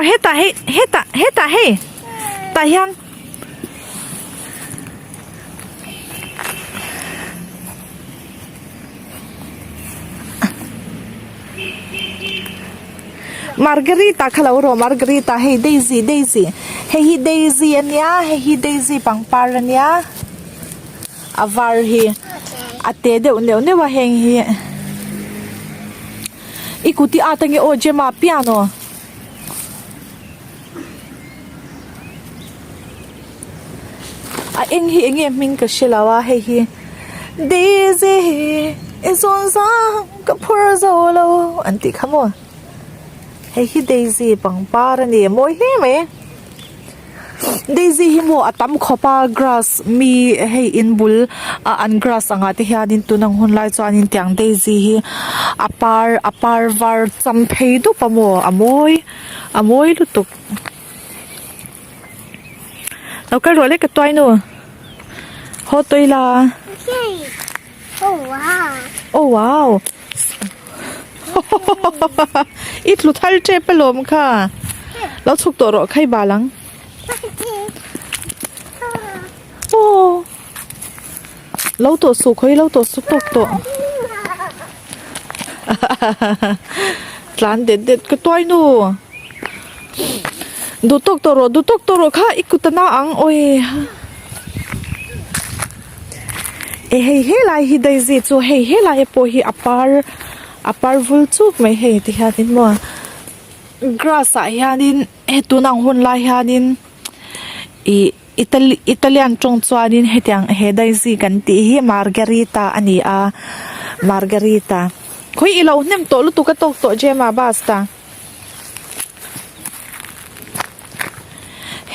hetah hei hetah hetah hei tah hian. Margarita kha lo rawh Margarita hei daisy daisy hei hi daisy ania hei hi daisy pangpar ania a var hi a te deuh neuh neuh a heng hi i kut i at ange aw Gemma piano. A eng hi enge hming ka hre lo a hei hi daisy i zawn zang ka phur zo lo an tih kha maw hei hi daisy pangpar a ni mawi hle mai daisy hi maw a tam khawp a grass mi hei in bul a an grass ang ah te hian in tun ang hun lai chuan in tiang daisy hi a par a par var cham phei dup a maw a mawi a mawi lutuk. Lo kal rawh le ka tuai nu. Haw tui la. Oh wow. Oh wow. I tlu thal tep alawm kha. Lo chhuk tawh rawh khai bal ang. Oh. Lo tawh suh khawi lo tawh suh tawk tawh. Tlan det det ka tuai nu. Duh tawk tawh rawh duh tawk tawh rawh kha i kut a na ang awi e hei helai hi daisy chu hei helai pawh hi a par a par vul chuk mai hei ti hianin maw grass ah hianin he tun ang hun lai hianin ih Italy Italian tawng chuanin hetiang he daisy kan tih hi margarita a ni a margarita khawi i lo hnem tawh lutuk a tawk tawh Gemma basta.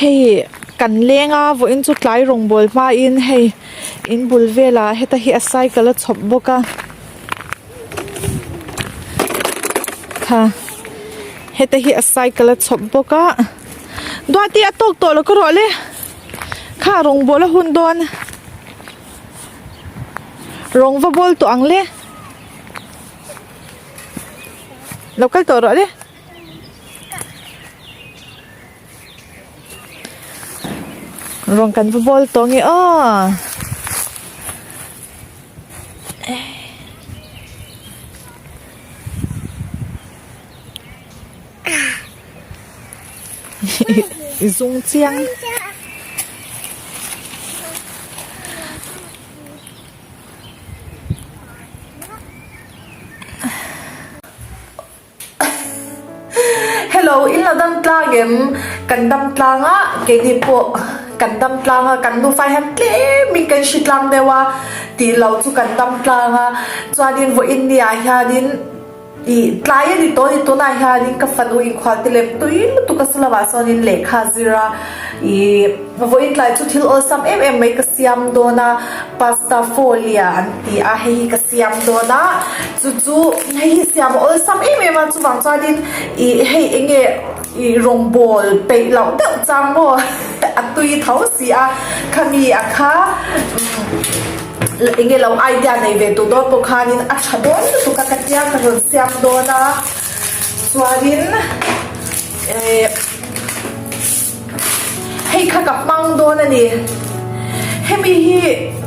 Hei kan leng a vawiin chu tlai rawngbawl hmain hei in bul velah heta hi a cycle a chhawp bawk a kha heta hi a cycle a chhawp bawk a duati a tawk tawh lo ka rawh le kha rawngbawl a hun dawn rawng va bawl tawh ang le. Lo kal tawh rawh le. Rawng kan va bawl tawh nge aw. I zung chiang. Hello in la dam tlang em kan dam tlang a keini pawh kan dam tlang a kan nufa hian tlem in kan hri tlang deuh a tih loh chu kan dam tlang a chuanin vawiin ni ah hianin ih tlai a ni tawh a ni tunah hianin ka fanu inkhual te lem tui lutuk a saw lamah sawnin lehkha a zir a ih vawiin tlai chu thil awlsam em em mai ka siam dawn a pasta folia an ti a hei hi ka siam dawn a chu chu hei hi siam a awlsam em em a chuvang chuanin ih hei eng nge ih rawngbawl peih loh deuh chang maw a tui tho si a khami a kha umm eng nge lo idea nei ve tur dawn pawh khanin a tha dawn lutuk a ka tia ka rawn siam dawn a chuanin eh. Hei kha ka hmang dawn a ni. Hemi hi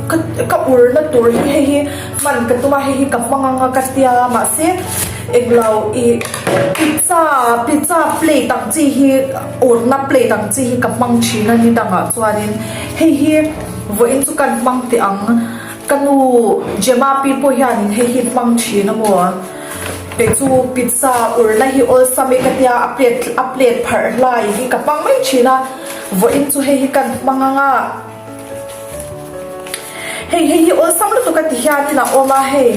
ka ka urna tur hi hei hi hman ka tum a hei hi ka hmang ang a ka tia mahse englo ih pizza pizza plate ang chi hi urna plate ang chi hi ka hmang thin a ni dangah chuanin hei hi vawiin chu kan hmang teh ang ka nu Gemma pi pawh hianin hei hi hmang thin a maw. Kei chu pizza urna hi awlsam i ka tia a plate a plate pharh hlai hi ka hmang mai thin a, vawiin chu hei hi kan hmang ang a, hei hei hi awlsam lutuk a ti hianin a awm a hei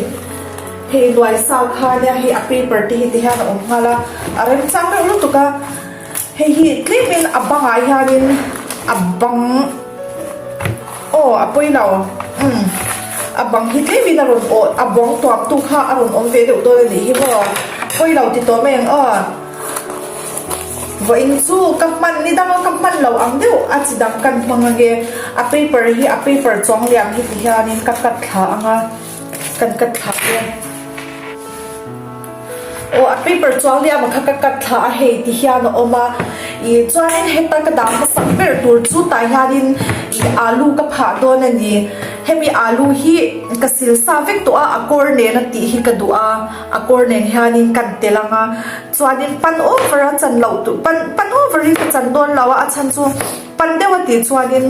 hei luai sa kha nia hei a paper te hi ti hian a awm nghal a, a remchang reuh lutuk a, hei hi tlemin a bangah hianin a bang. Aw a pawi lo umm a bang hi tlem in a rawn aw a bawng tuam tu kha a rawn awm ve deuh dawn a nih hi maw pawi lo ti tawh mai ang aw vawiin chu ka hman ni dang a ka hman lo ang deuh a chi dang kan hmang ange a paper hi a paper chuang liam hi ti hianin ka cut thla ang a kan cut thla te aw a paper chuang liam kha ka cut thla a hei ti hian a awm a. Ih chuanin heta ka dah hmasak ber tur chu tah hianin ih alu ka phah dawn a ni. Hemi alu hi ka sil sa vek tawh a, a kawr nen a tih hi ka duh a, a kawr nen hianin kan tel ang a. Chuanin pan over a chan loh tur pan pan over hi ka chan dawn lo a, a chhan chu pan deuh a tih chuanin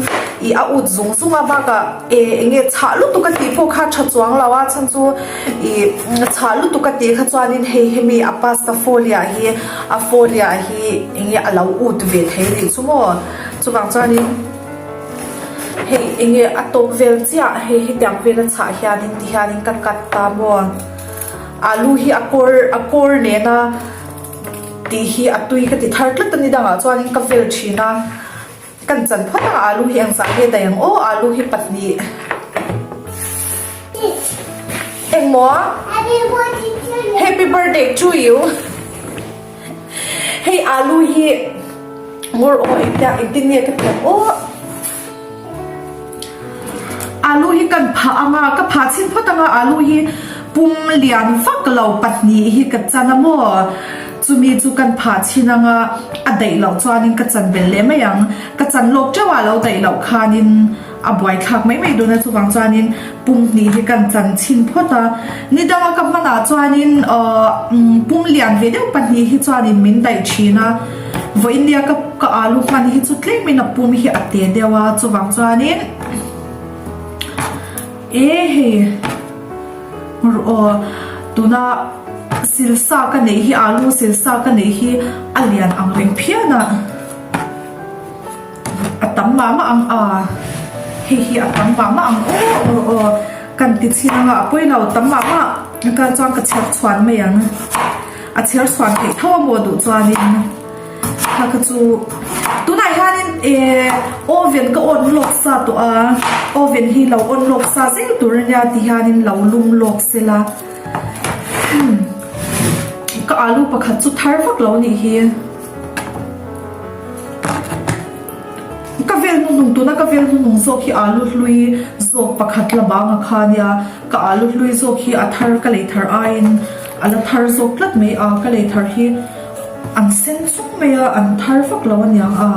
ih a ut zung zung a bakah eh eng nge chhah lutuk a tih pawh kha a tha chuang lo a, a chhan chu ih chhah lutuk a tih kha chuanin hei hemi a pasta folia hi a folia hi eng nge a lo ut ve thei a nih chu maw chuvang chuanin hei eng nge a tawp vel chiah hei hetiang vel a chhah hianin ti hianin ka cut ta maw. Alu hi a kawr a kawr nena tih hi a tui ka ti thar tlat a ni dangah chuanin ka vel thin a kan chan phawt a alu hi engzah nge daih ang aw alu hi pahnih engmaw happy birthday to you hei alu hi ngawr aw engtia engtin nge ka thiam aw. Alu hi kan phah ang a, ka phah chhin phawt ang a, alu hi pum lian vak lo pahnih hi ka chan a maw? Chumi chu kan phah chhin ang a, a daih loh chuanin ka chan belh leh mai ang, ka chan lawk teuh a lo daih loh khanin a buaithlak mai mai dawn a, chuvang chuanin pum hnih hi kan chan chhin phawt a, ni danga ka hmanah chuanin ahh pum lian ve deuh pahnih hi chuanin min daih thin a. Vawiinnia ka ka alu hman hi chu tlemin a pum hi a te deuh a chuvang chuanin e hei aw tuna silsa ka neih hi alu silsa ka neih hi a lian ang reng phian a a tam mah mah ang a hei hi a tam mah mah ang aw aw kan ti chhin anga a pawi lo tam mah mah ka chuan ka chhiat chhuan mai ang. A chher chhuan theih tho a maw duh chuanin kha kha chu tunah hianin eh oven ka on lawk sa tawh a oven hi lo on lawk sa zel tur ania ti hianin lo lum lawk sela umm ka alu pakhat chu thar vak lo anih hi. Ka vel hnuhnung tuna ka vel hnuhnung zawk hi alu hlui zawk pakhat la bang a kha ania ka alu hlui zawk hi a thar ka lei thar aiin a la thar zawk tlat mai a ka lei thar hi an sen chung mai a an thar vak lo aniang a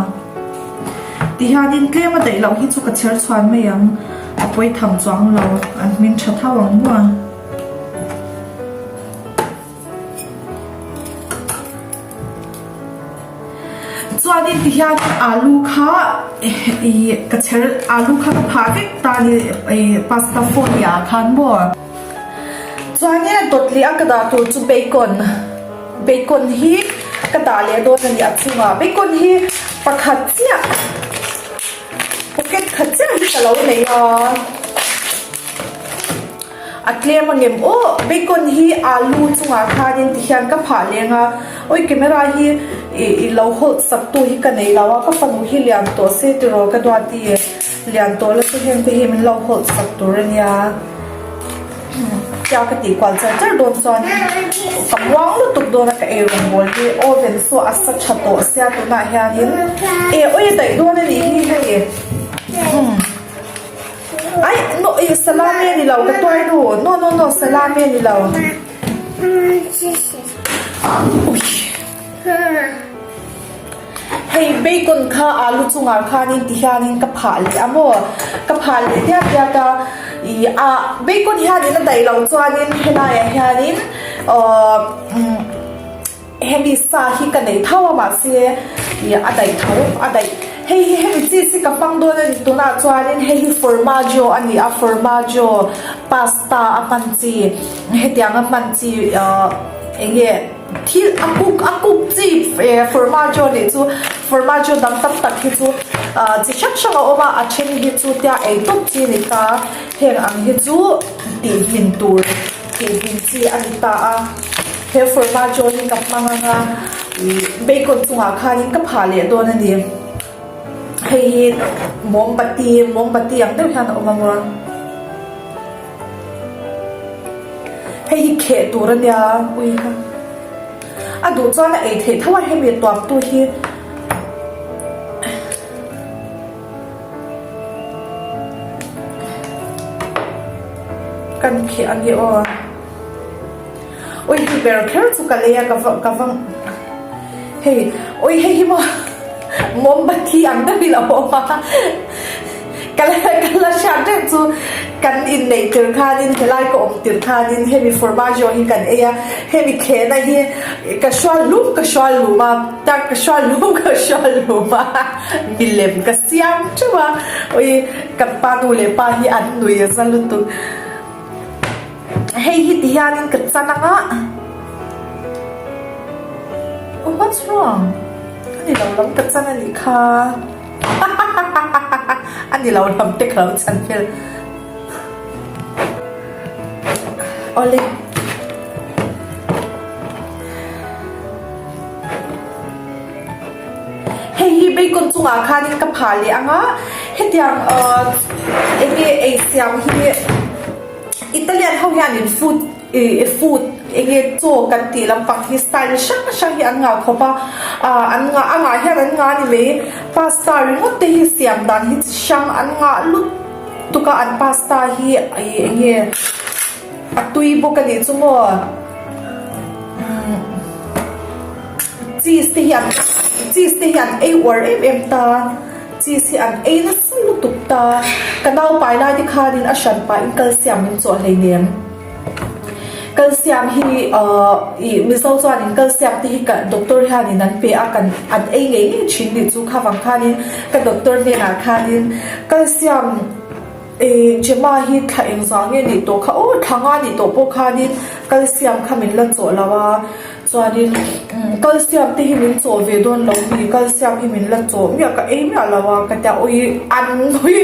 tihianin tlem a daih loh hi chu ka chher chhuan mai ang a pawi tham chuang lo an hming tha tho ang maw. Chuanin tihian alu kha ih ka chher alu kha ka phah vek ta a ni ih pasta folia ah khan maw. Chuanin a dawt leh a ka dah tur chu bacon bacon hi ka dah leh dawn a ni a chungah bacon hi pakhat chiah pocket khat chiah hi ka lo nei a. A tlem angem aw bacon hi alu chungah khanin tihian ka phah leng a awi camera hi ih lo hold sak tu hi ka nei lo a ka fanu hi lian tawh se tiraw ka duati lian tawh la chu heng te hi min lo hold sak tur ania tia ka tih kual char char dawn chuan ka muang lutuk dawn a ka ei rawngbawl hi oven saw a sa tha tawh sia tunah hianin eh awi a daih dawn anih hi hei. Ai no ih salami a ni lo ka tuai nu no no no salami a ni lo ui hei bacon kha alu chungah khanin ti hianin ka phah leh a maw ka phah leh diat diat a ih a bacon hianin a daih loh chuanin helaiah hianin aww umm. Hemi sa hi ka nei tho a mahse ih a daih tho a daih hei hi hemi cheese hi ka hmang dawn a ni tunah chuanin hei hi formaggio a ni a formaggio pasta a hman chi hetiang a hman chi ahh eng nge thil a cook a cook chi eh formaggio nih chu formaggio dang tam tak hi chu ah chi hrang hrang a awm a a then hi chu tia ei tawp chi a ni ta heng ang hi chu tih hmin tur tih hmin chi a ni ta a. He formaggio hi ka hmang ang a, ih bacon chungah khanin ka phah leh dawn a ni. Hei hi mombati mombati ang deuh hian a awm ang a. Hei hi kheh tur a nia ui kha. A duh chuan a ei theih tho a hemi tuam tu hi. Kan kheh ang hi aw. Ui hei ber kher chu ka lei a ka va ka va hei ui hei hi maw. Mawmbathi ang deuhin a awm a, ka la ka la hriat reng chu kan inneih tir khanin helai ka awm tir khanin hemi formaggio hi kan ei a, hemi thlehna hi ka hrual hlum ka hrual lum a, tak ka hrual hlum ka hrual lum a, milem ka siam teuh a, ui kan pa nu leh pa hi an nui a za lutuk. Hei hi ti hianin ka chan ang a. Oh, what's wrong? A ni lo lam ka chan a nih kha. A ni lo lam te ka lo chan vel. Awle. Hei hi bacon chungah khanin ka phah leh ang a, hetiang ahh enge ei siam hi Italian ho hianin food ih food enge chaw kan tih lampang hi style hrang hrang hi an ngah khawp a, ah an ngah a ngah hian an ngah a ni mai pasta ringawt te hi siam dan hi chi hrang an ngah lutuk a an pasta hi ih enge a tui bawk a nih chu maw. Cheese te hi an cheese te hi an ei uar em em ta cheese hi an ei nasa lutuk ta ka naupai lai te khanin a hran pahin calcium min chawh hleinem calcium hi ahh ih mizo chuanin calcium te hi ka doctor hianin an pe a kan an ei ngei ngei thin nih chu kha vang khanin ka doctor hnenah khanin calcium Ih Gemma hi thla engzah nge nih tawh kha aw thla nga nih tawh pawh khanin calcium kha min la chawh lo a chuanin calcium te hi min chawh ve dawn lo mi calcium hi min la chawh miah ka ei miah lo a ka tia awi an hawi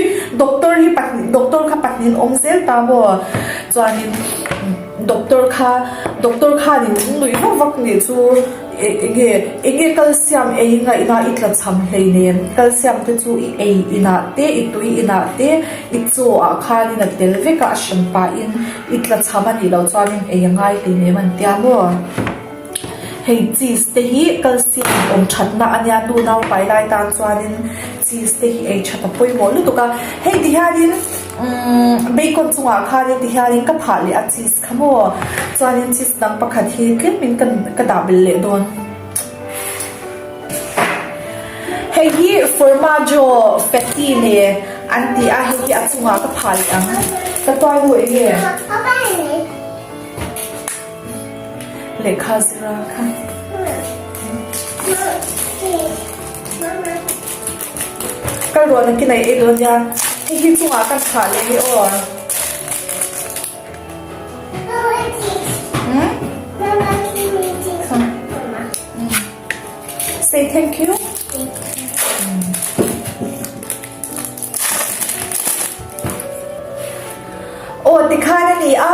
doctor hi pahnih doctor kha pahnih an awm zel ta maw chuanin doctor kha doctor khanin min nuih vak vak nih chu. Enge enge calcium ei ngaihna i tla cham hleinem calcium te chu i ei inah te i tui inah te i chaw ah khanin a tel vek a a hran pahin i tla cham a nih loh chuanin ei a ngai hleinem an tia maw hei cheese te hi calcium awm thatna a nia nu naupai lai tan chuanin cheese te hi ei that a pawimawh lutuk a hei ti hianin umm bacon chungah khanin ti hianin ka phah leh a cheese. Kha maw? Chuanin cheese dang pakhat hi tlemin ka ka dah belh leh dawn. Hei hi formaggio fettine an ti a, hei hi a chungah ka phah leh ang. Ka tuai ru eng nge? Lehkha zira kha. Kal ruah nakin a ei dawn nia. Hei hi chungah kan phah leh hi aw. Say thank you. Aw tikhan a ni a,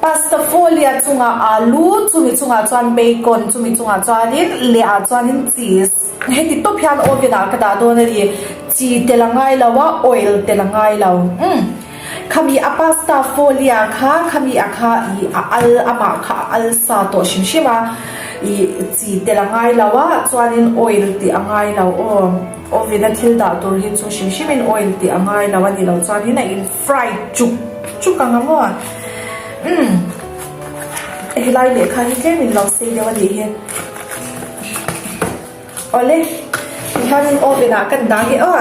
pasta folia chungah alu, chumi chungah chuan bacon, chumi chungah chuanin leh ah chuanin cheese. Heti tawp hian oven ah ka dah dawn a ni. Chi tel a ngai lo a, oil tel a ngai lo. Umm. Khami a pasta folia kha khami a kha ih a al amah kha a al sa tawh hrim hrim a ih chi tel a ngai lo a chuanin oil tih a ngai lo aw oven a thil dah tur hi chu hrim hrim in oil tih a ngai lo a ni lo chuanin a in fry chuk chuk ang a maw umm helai lehkha hi tlem in lo sei deuh a nih hi. Awle, tihianin oven ah kan dah hi aw.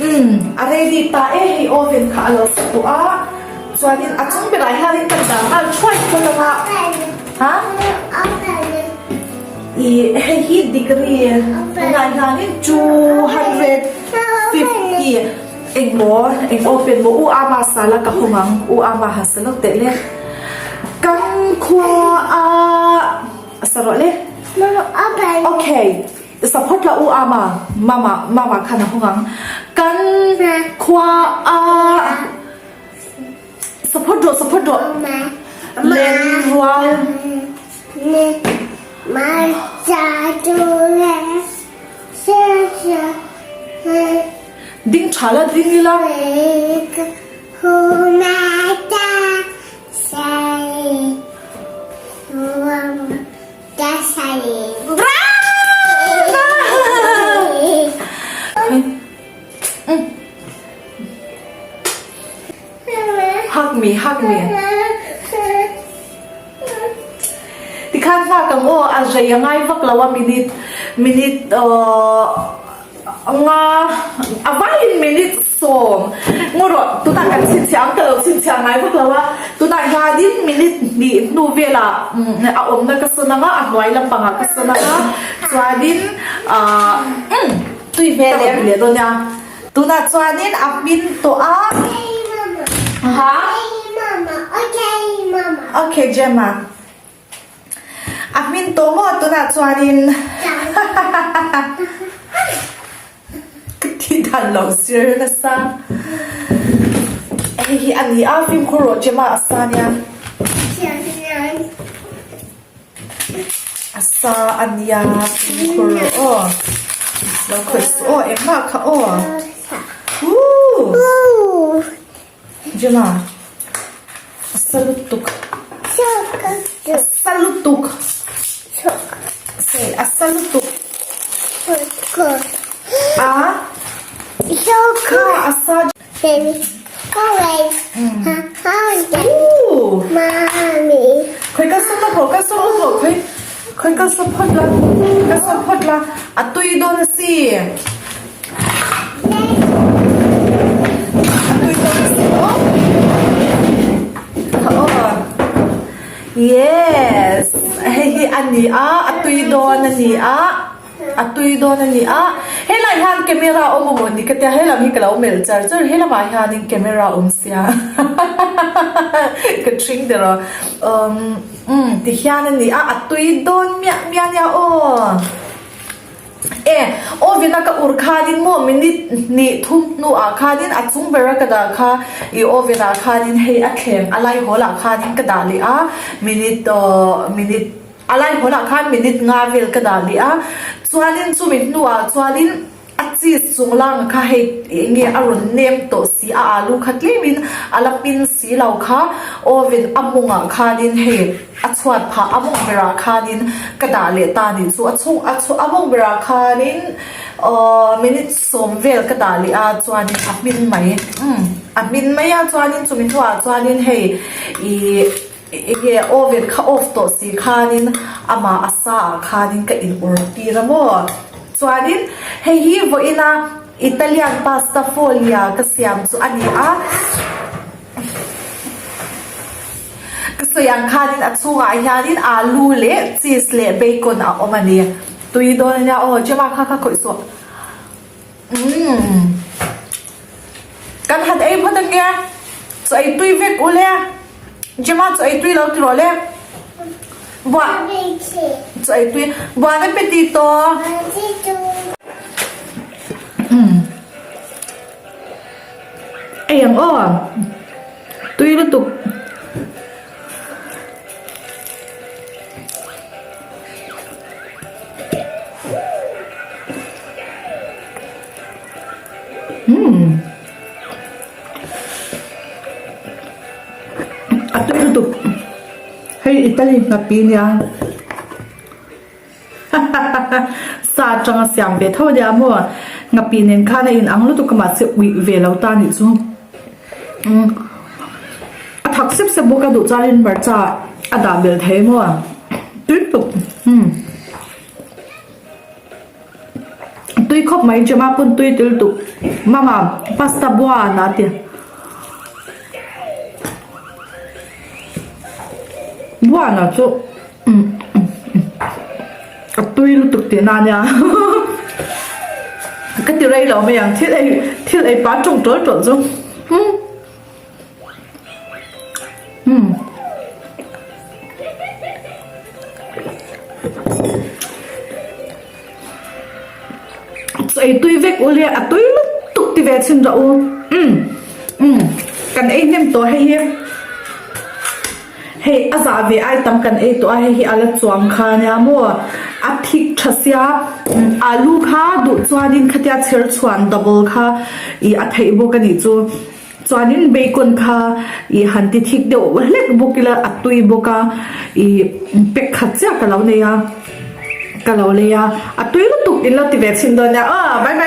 Umm, a ready ta e hei oven kha a lo sa tawh a, chuanin a chung berah hianin kan dah nghal thuai phawt ang a. Ha? Ih, hei hi degree tunah hianin 250 engmaw eng oven maw u ama sala ka hawng ang u ama ha sa lo teh le. Kan khua a sa rawh le. Okay, sa phawt la u ama, mama, mama khan a hawng ang. Kan khua a sa phawt rawh, sa phawt rawh. Len rual. Ding tha la ding ila. Hug me, hug me. Tikhan nghak ang aw, a rei a ngai vak lo a minute minute nga a vaiin minute sawm ngaw rawh tunah kan chhinchhiah ang ka lo chhinchhiah ngai vak lo a tunah hianin minute hnih hnu velah a awmna ka sawn ang a a hnuai lampangah ka sawn ang a chuanin ahh Tui hmel em? Ka rawn ti leh dawn nia. Tunah chuanin a hmin tawh a. Ha? Okay Gemma. A hmin tawh maw tunah chuanin Ka tih dan lo sir nasa. Hei hi a ni a fimkhur rawh Gemma a sa nia. A sa a nia fimkhur rawh aw. Lo khawih suh aw engmah kha aw. Ooh. Gemma a sa lutuk. A sa lutuk. A sa lutuk. A. Kha a sa. Khawi ka sawn rawh ka sawn rawh khawi khawi ka sawn phawt la ka sawn phawt la a tui dawn a si a tui dawn a si maw kha aw yes hei hi a ni a a tui dawn a ni a. A tui dawn a ni a, helai hian camera a awm amaw ni ka tia helam hi ka lo melh char char helamah hianin camera a awm sia ka thring der aw umm umm ti hian a ni a a tui dawn miah miah nia aw e oven a ka ur khanin maw minute hnih thum hnuah khanin a chung bera ka dah kha ih oven ah khanin hei a thleng a lai hawl ah khanin ka dah leh a minute aw minute. A lai hawnah khan minute nga vel ka dah leh a, chuanin chumi hnuah chuanin a cheese chung lang kha hei eng nge a rawn nem tawh si a, alu kha tlemin a la pin si lo kha oven a mawngah khanin hei a chhuat phah a mawng berah khanin ka dah leh ta nih chu a chhung a chhu a mawng berah khanin aww minute sawm vel ka dah leh a chuanin a hmin mai umm a hmin mai a chuanin chumi hnuah chuanin hei ihh. Enge oven kha off tawh si khanin amah a sa ah khanin ka in ur tir a maw? Chuanin hei hi vawiina Italian pasta foglia ka siam chu a ni a, ka sawi ang khanin a chhungah hianin alu leh cheese leh bacon a awm a ni. Tui dawn a nia aw, Gemma kha kha khawih suh. Umm kan han ei phawt ang nge chu ei tui vek u le Gemma chu ei tui lo ti rawh le buah chu ei tui buah na pe ti tawh umm ei ang aw tui lutuk. Umm a tui lutuk hei Italy hnapi nia sa atanga siam ve tho ania maw hnapi nen khan a in ang lutuk a mahse uih ve lo ta nih chu umm a thak sep sep bawk a duh chuanin hmarcha a dah belh thei maw tui lutuk umm. Tui khawp mai Gemma pawn tui tel tuk mama pasta buan a ti buan ah chu a tui lutuk tih na ania ka ti rei lo mai ang thil ei thil ei pa tawng tawl tawl chu umm. Umm. Chu ei tui vek u le a tui lutuk ti ve chhin rawh u. Umm. Umm. Kan ei hnem tawh hei hi. Hei a zah ve ai tam kan ei tawh a hei hi a la chuang kha nia maw. A thik tha sia alu kha duh chuanin khatia chher chhuan double kha ih a theih bawk a nih chu. Chuanin bacon kha ih han ti thik deuh hlek bawk ila a tui bawk a ih pack khat chiah ka lo nei a ka lo lei a a tui lutuk in lo ti ve chhin dawn nia aw bye bye.